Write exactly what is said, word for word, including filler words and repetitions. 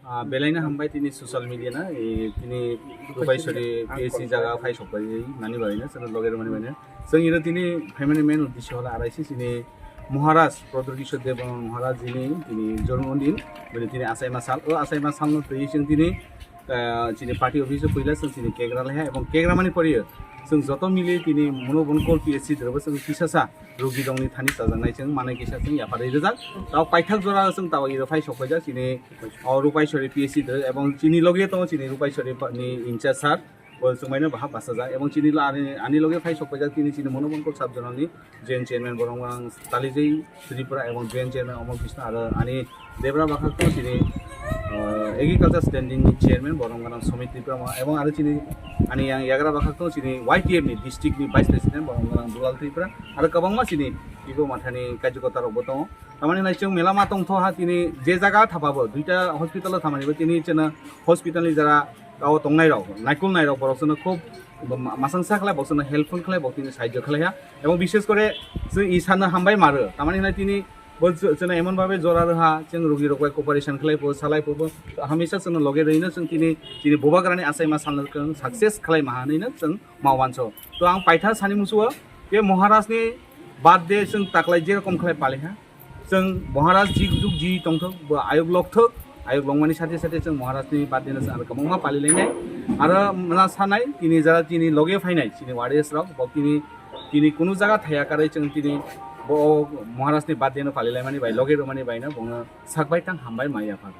Ah, belaino hambai tini social media na, eh, tini Rupaisori P S C jaga phai sokpai nani bagwi na, chwng loge rwmani bagwi na. Chwng iro tini phaimani main uddesho hwla araisi chini Maharaj Prodor Kishore Debbarma Maharaj jini tini jormo din, bini tini achaima sal, o achaima salno twi chwng tini, ah, chini party office o puila chwng chini cake rwlaiha, ebong cake rwmani poriyo chwng joto mili tini Monobon Kol P S C dorobo chwng kisasa rogi rokni thani chajaknai chwng manai kisa chwng yapharwi rijak. Tao paithak jora chwng tao iro phai sokpaijak chini o Rupaisori P S C doro ebong chini loge tongo chini Rupaisori pa-, ni in charge sir, bo chwngmaino bahap bachajak ebong chini lo ani, ani loge phai sokpaijak tini chini Monobon Kol sub zonal ni joint chairman borok ang Talijai Tripura ebong joint chairman Omol Krishna aro ani debra bakhak tongo chini, ah, agriculture standing ni chairman borok ang Somit Tripura ma ebong aro chini ani yang yagra bakhak tongo chini Y T F ni district ni vice president borok ang Dulal Tripura aro kwbangma chini Ibo Mathani karjakota rok bo tongo. Tamani nai chwng mela ma tongtho ha tini je jaga thapabo duita hospital o thamani bo tini chwngno hospital ni jara o tongnai rok naikol nai rok borok chwngno khub ma-, masang sa khlai bok chwngno helpful khlai bok tini sahajyo khlai ha ebong bishes kore chwng isano hambai maro tamani nai tini bo chw-, chwngno emon babe jora rwha chwng rogi rok bai cooperation khlai po salai po bo hamisa chwngno loge rwino chwng tini tini bubagrani achaima salno chwng success khlai ma hanino chwng ma wanso. To ang paitha sani musuo je Maharaj ni birthday chwng taklai je rokom khlai pali ha. Chwng Maharaj jig jug ji tongthok, bo ayuk lokthok, ayuk longmani sathe sathe chwng Maharaj ni birthday no chwng aro kwbangma pali lainai. Aro mla sanai tini jara tini loge phainai chini warriors rok, bo tini, tini kunu jaga thaya karwi chwng tini bo Maharaj ni birthday no pali laimani bai loge rwmani bai no bongno sakbai tang hambai ma yapha.